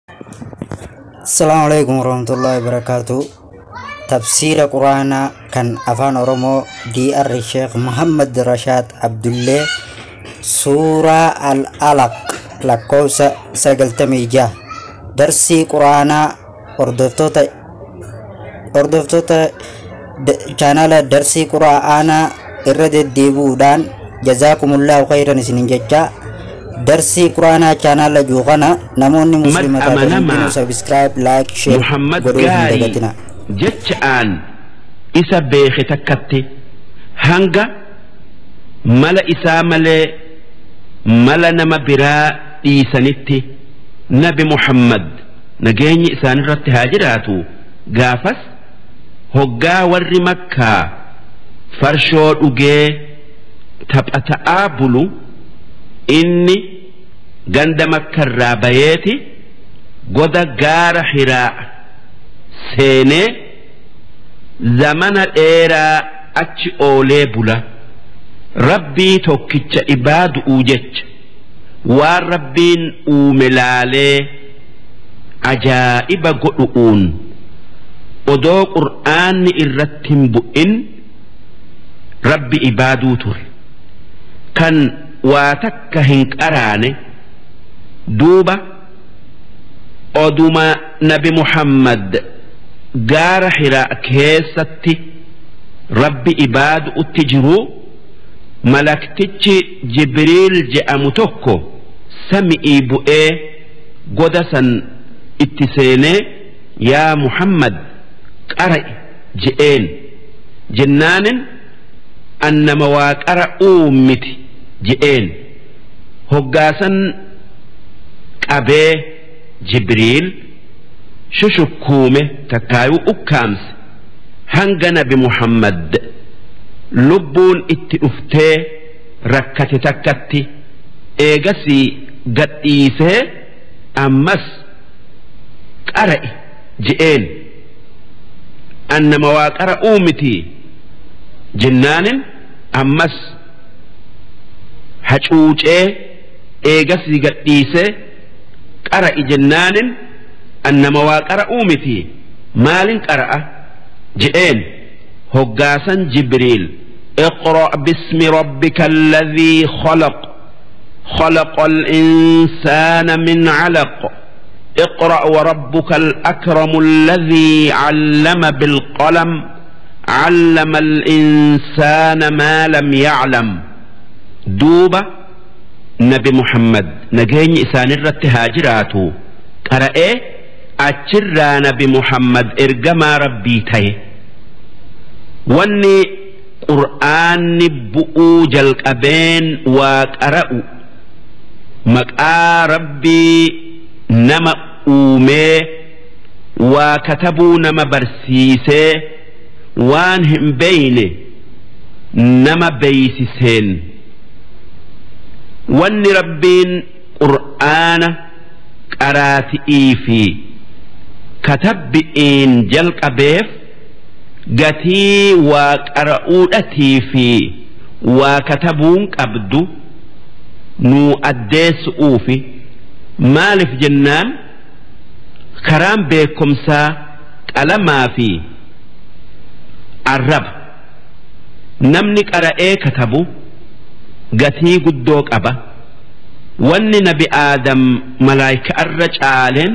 Assalamu alaikum warahmatullahi wabarakatuh. Tafsiira Quraanaa kan Afaan Oromoo DR Sheekh Muhammad Rashaad Abdullee, Suuraa Al-Alaq lakkoofsa 96. Darsii Quraanaa hordoftoota chaanala Darsii Quraanaa irra deddeebi'uudhaan jazaakumullahu khayran isinin jecha. Darsii Quraanaa chaanala juuqana namoonni muslima taatan amanamaa hundinuu subscribe, like, share Muhammad godhuu hin gaarii dagatina. Jecha'aan isa beeke takkatti hanga mala isaa malee mala nama biraa dhiisanitti, Nabi Muhammad nageenyi isaanirratti haa jiraatu, gaafas hoggaa warri Makkaa farshoo dhugee taphata'aa bulu, inni ganda Makkarraa bayeeti goda gaara Hiraa seenee zamana dheeraa achi oolee bula. Rabbii tokkicha ibaadu'uu jecha waan Rabbiin uume laalee ajaa'iba godhu'uun, odoo Qur'aanni irratti hin bu'in Rabbi ibaaduu ture kan waa takka hin qaraane. Duuba oduma Nabi Muhammad gaara Hiraa keessatti Rabbi ibaadu'utti jiru, malaktichi Jibriil je'amu tokko sami'ii bu'ee goda san itti seenee, "Yaa Muhammad, qara'i" je'een. Jennaanin, "Annama waa qara'uu miti" je'een. Hoggaasan qabee Jibriil shushukkuume, takkaayuu ukkaamse, hanga Nabi Muhammad lubbuun itti dhuftee rakkate takkatti. Eegasii gadhiisee ammas "Qara'i" je'een. "Annama waa qara'uu miti" jennaanin ammas hacuucee eegasii gadhiisee, "Qara'i" jennaanin, "Annama waa qara'uu miti, maalin qara'a?" je'een. Hoggaasan Jibriil, "اقرأ باسم ربك الذي خلق، خلق الإنسان من علق، اقرأ وربك الأكرم الذي علم بالقلم، علم الإنسان ما لم يعلم." Duuba Nabi Muhammad nageenyi isaanirratti haa jiraatu qara'ee, achirraa Nabi Muhammad ergamaa Rabbii ta'e. Wanni Qur'aanni bu'uu jalqabeen waa qara'u maqaa Rabbii nama uumee waa katabuu nama barsiisee waan hin beeyne nama beeysiseen. Wanni Rabbiin Qur'aana qaraati'ii fi katabbi'iin jalqabeef gatii waa qara'uudhatii fi waa katabuun qabdu nuu addeessu'uufi. Maaliif jennaan, karaan beekumsaa qalamaa fi arraba. Namni qara'ee katabu gatii guddoo qaba. Wanni Nabi Aadam malaayikaarra caaleen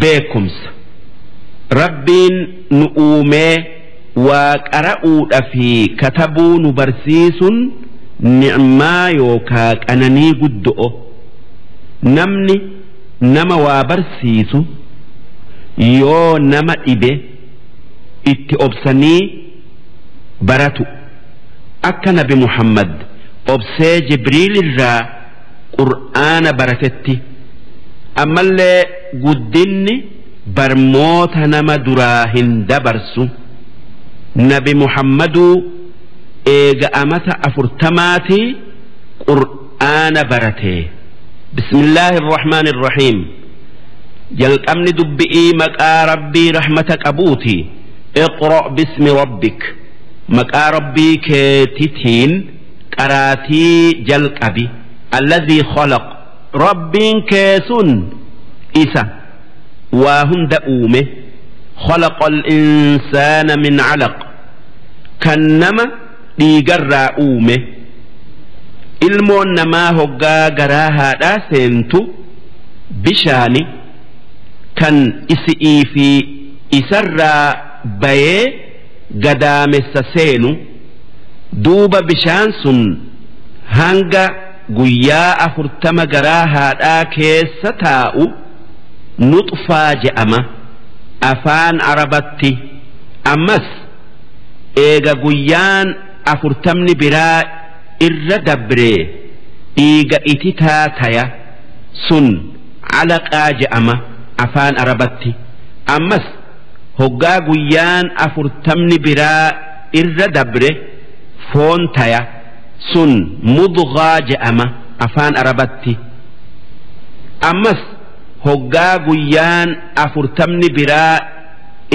beekumsa. Rabbiin nu uumee waa qara'uudha fi katabuu nu barsiisuun ni'maa yookaa qananii guddo'o. Namni nama waa barsiisu yoo nama dhibe itti obsanii baratu, akka Nabi Muhammad obsee Jibriil irraa Qur'aana baratetti. Ammallee guddinni barmoota nama duraa hin dabarsu. Nabi Muhammaduu eega amata 40maatii Qur'aana barate. Bismillaahi irrahmaan irrahiim. Jalqabni dubbi'ii maqaa Rabbii rahmata qabuuti. اقرأ باسم ربك, maqaa Rabbii keetitiin qaraatii jalqabi. الذي خلق, Rabbiin kee sun Isa waa hunda uume. Khalaqa al-insaana min calaq, kan nama dhiigarraa uume. Ilmoon namaa hoggaa garaa haadhaa seentu bishaani kan isi'ii fi isarraa bayee gadaamessa seenu. Duuba bishaan sun hanga guyyaa 40 garaa haadhaa keessa taa'u nuxfaa je'ama afaan Arabatti. Ammas eega guyyaan 40 biraa irra dabree dhiiga ititaa taya, sun calaqaa je'ama afaan Arabatti. Ammas hoggaa guyyaan 40 biraa irra dabre foon taya, sun mudghaa je'ama afaan Arabatti. Ammas hoggaa guyyaan 40 biraa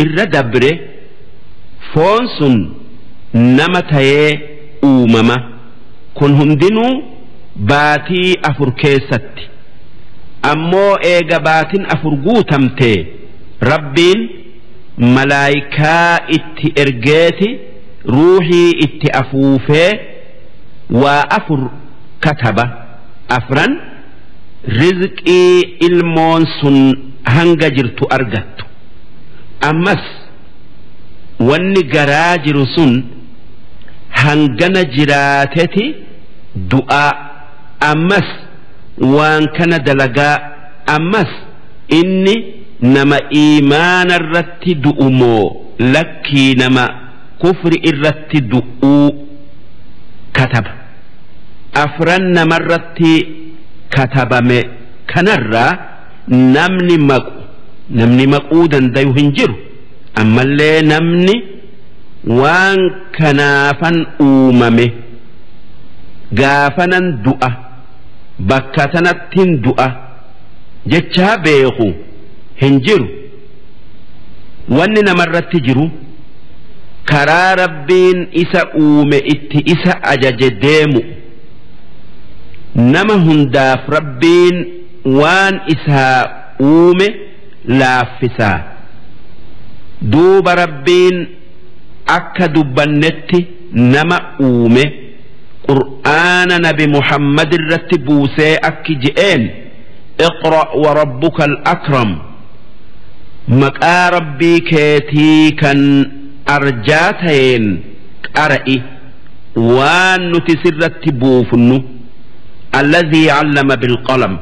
irra dabre foon sun nama tayee uumama. Kun hundinuu baatii 4 keessatti. Ammoo eega baatin 4 guutamte Rabbiin malaayikaa itti ergeeti ruuhii itti afuufee waa 4 kataba. 4 rizqii ilmoon sun hanga jirtu argattu. Ammas wanni garaa jiru sun hangana jiraateti du'aa, ammas waan kana dalagaa, ammas inni nama iimaana irratti du'u moo lakkii nama kufri irratti du'uu kataba. 4 namarratti katabame kanarraa namni maqu, namni maquu dandayu hin jiru. Ammallee namni waan kanaafan uumame gaafanan du'a bakka tanattin du'a jechaa beeku hin jiru. Wanni namarratti jiru karaa Rabbiin isa uume itti isa ajaje deemu. Nama hundaaf Rabbiin waan isaa uume laaffisaa. Duuba Rabbiin akka dubbannetti nama uume Qur'aana Nabi Muhammad irratti buusee akki je'een: iqra' wa rabbuka al-akram, maqaa Rabbii keetii kan arjaa ta'een qara'i waan nuti sirratti buufnu. Alladhii 'allama bilqalam,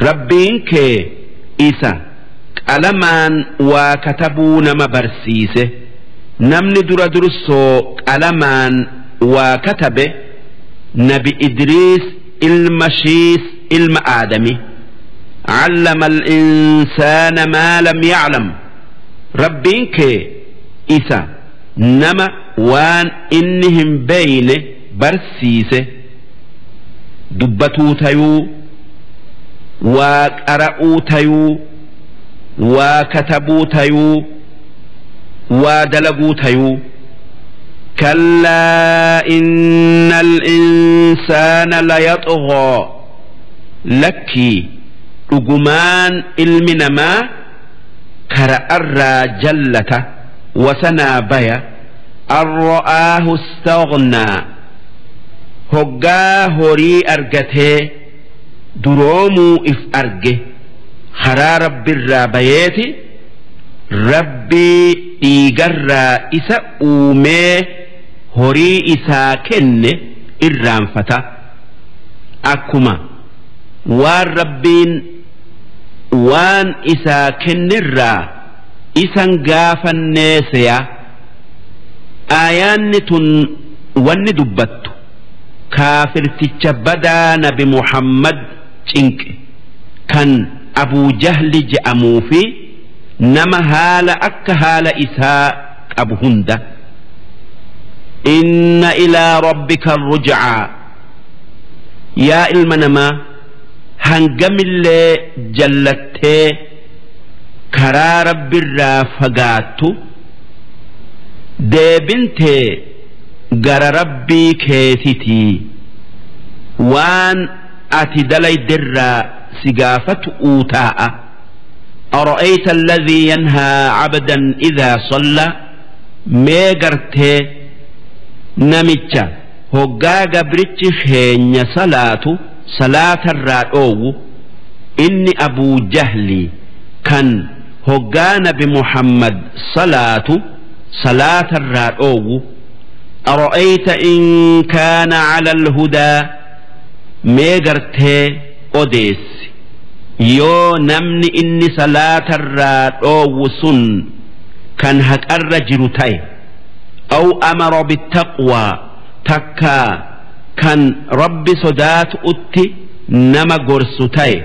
Rabbiin kee isa qalamaan waa katabuu nama barsiise. Namni dura dursoo qalamaan waa katabe Nabi Idriis ilma Shiis ilma Aadami. 'Allama al-insaana maa lam ya'lam, Rabbiin kee isa nama waan inni hin beeyne barsiise, dubbatuu tayuu, waa qara'uu tayuu, waa katabuu tayuu, waa dalaguu tayuu. Kallaa innal insaana layaxghaa, lakkii dhugumaan ilmi namaa kara'arraa jallata, wasanaa baya. An ra'aahu istaghnaa, hoggaa horii argatee duroomuu if arge karaa Rabbirraa bayeeti Rabbii dhiigarraa isa uumee horii isaa kenne irraanfata. Akkuma waan Rabbiin waan isaa kennerraa isan gaafannee seya. Aayaanni tun wanni dubbattu kaafirticha badaa Nabi Muhammad cinqe kan Abuu Jahli je'amuu fi nama haala akka haala isaa qabu hunda. Inna ilaa rabbika ruj'aa, yaa ilma namaa hangamillee jallattee karaa Rabbirraa fagaattu deebintee gara Rabbii keetitii waan ati dalayderraa si gaafatu taa'a. Ara'ayta alladhii yanhaa cabdan idhaa salla, mee gartee namicha hoggaa gabrichi keenya salaatu salaatarraa dhoowwu? Inni Abuu Jahli kan hoggaa Nabi Muhammad salaatu salaatarraa dhoowwu. Ara'ayta in kaana cala alhudaa, mee gartee odeessi yoo namni inni salaatarraa dhoowwu sun kan haqarra jiru ta'e, aw amara bittaqwaa, takkaa kan Rabbi sodaatu'utti nama gorsu ta'e?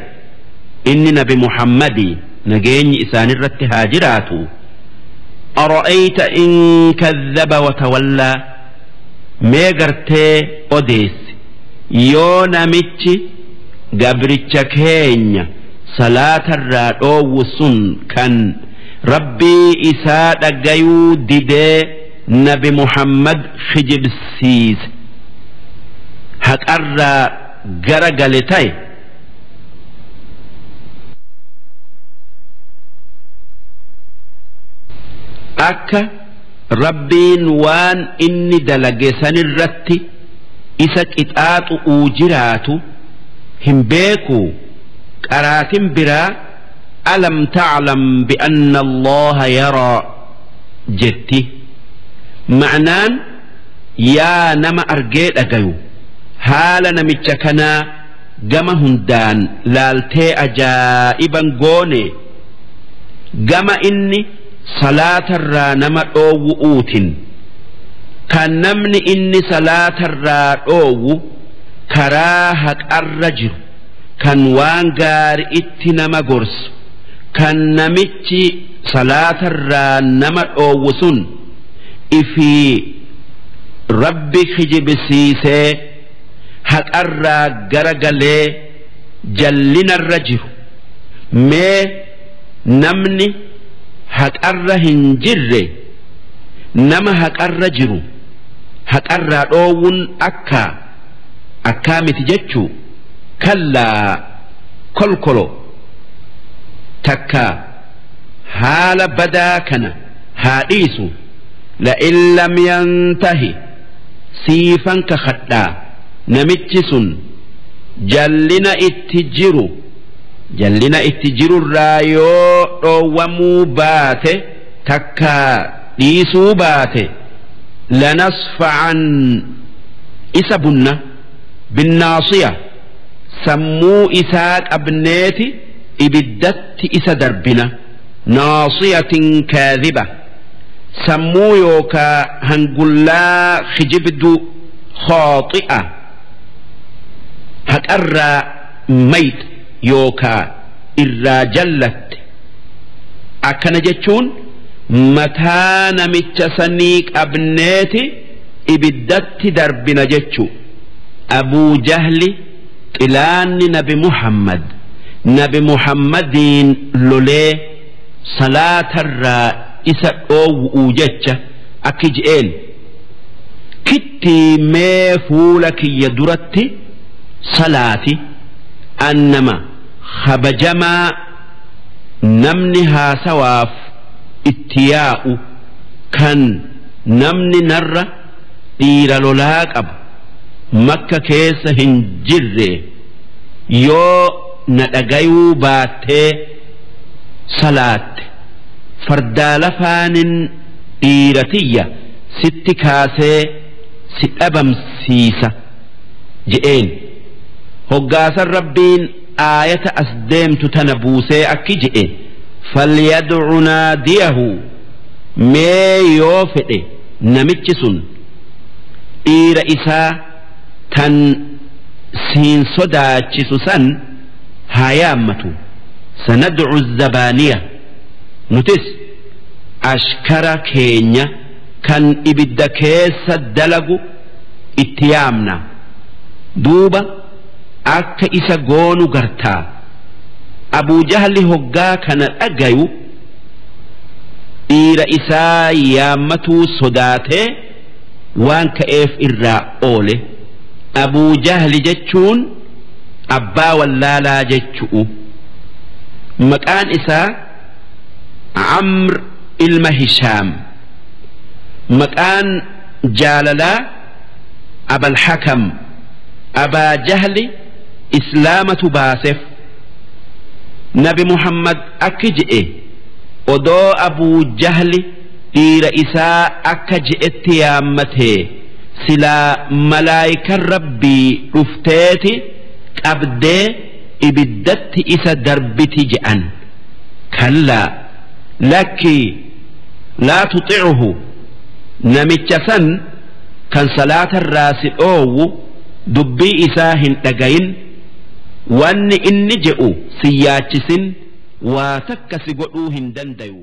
Inni Nabi Muhammadii, nageenyi isaanirratti haa jiraatu. Ara'ayta in kadhaba watawallaa, mee gartee odeessi yoo namichi gabricha keenya salaatarraa dhoowwu sun kan Rabbii isaa dhagayuu didee Nabi Muhammad kijibsiise haqarraa gara gale ta'e? Akka Rabbiin waan inni dalage sanirratti isa qixaaxu'uu jiraatu hin beeku? Qaraatin biraa alam ta'lam bi'anna Allaha yaraa jetti. Ma'naan, yaa nama argee dhagayu, haala namicha kanaa gama hundaan laaltee ajaa'iban goone, gama inni salaatarraa nama dhoowwu'uutin, kan namni inni salaatarraa dhoowwu karaa haqarra jiru, kan waan gaari itti nama gorsu, kan namichi salaatarraa nama dhoowwu sun ifii Rabbi kijibsiisee haqarraa garagalee jallinarra jiru. Mee namni haqarra hin jirre nama haqarra jiru haqarraa dhoowwun akka akkaa miti jechuu. Kallaa, kolkolo takka, haala badaa kana haa dhiisu. La'in lam yantahi, siifan kakadhaa, namichi sun jallina itti jiru, jallina itti jirurraa yoo dhoowwamuu baate takka dhiisuu baate, lanasfa'an, isa bunna, binnaasiya, sammuu isaa qabneeti ibiddatti isa darbina. Naasiyatin kaadhiba, sammuu yookaa hangullaa kijibdu, khaaxi'a, haqarraa mayx yookaa irraa jallatte. Akkana jechuun mataa namicha sanii qabneeti ibiddatti darbina jechu. Abuu Jahli xilaanni Nabi Muhammad, Nabi Muhammadiin lolee salaatarraa isa dhoowwu'uu jecha akki je'een: kittii mee fuula kiyya duratti salaati, annama kabajamaa namni haasawaaf itti yaa'u, kan namni narra dhiira lolaa qabu Makka keessa hin jirre, yoo na dhagayuu baattee salaatte fardaa lafaanin dhiira tiyya sitti kaasee si dhabamsiisa je'een. Hoggaasan Rabbiin aayata as deemtu tana buusee akki je'e: falyad'u naadiyahu, mee yoo fedhe namichi sun dhiira isaa tan siin sodaachisu san haa yaammatu. Sanad'u zabaaniya, nutis ashkara keenya kan ibidda keessa dalagu itti yaamna, duuba akka isa goonu gartaa. Abuu Jahli hoggaa kana dhagayu dhiira isaa yaammatuu sodaatee waan ka'eef irraa oole. Abuu Jahli jechuun Abbaa wallaalaa jechu'u. Maqaan isaa Amr ilma Hishaam. Maqaan jaalalaa Abalhakam. Abaa Jahli Islaamatu baasef. Nabi Muhammad akki je'e: odoo Abuu Jahli dhiira isaa akka je'etti yaammatee, silaa malaayikan Rabbii dhufteeti qabdee ibiddatti isa darbiti je'an. Kallaa, lakkii, laa tuxicuhu, namicha san kan salaatarraa si dhoowwu dubbii isaa hin dhagayin. Wanni inni je'u si yaachisin, waa takka si godhuu hin dandayu.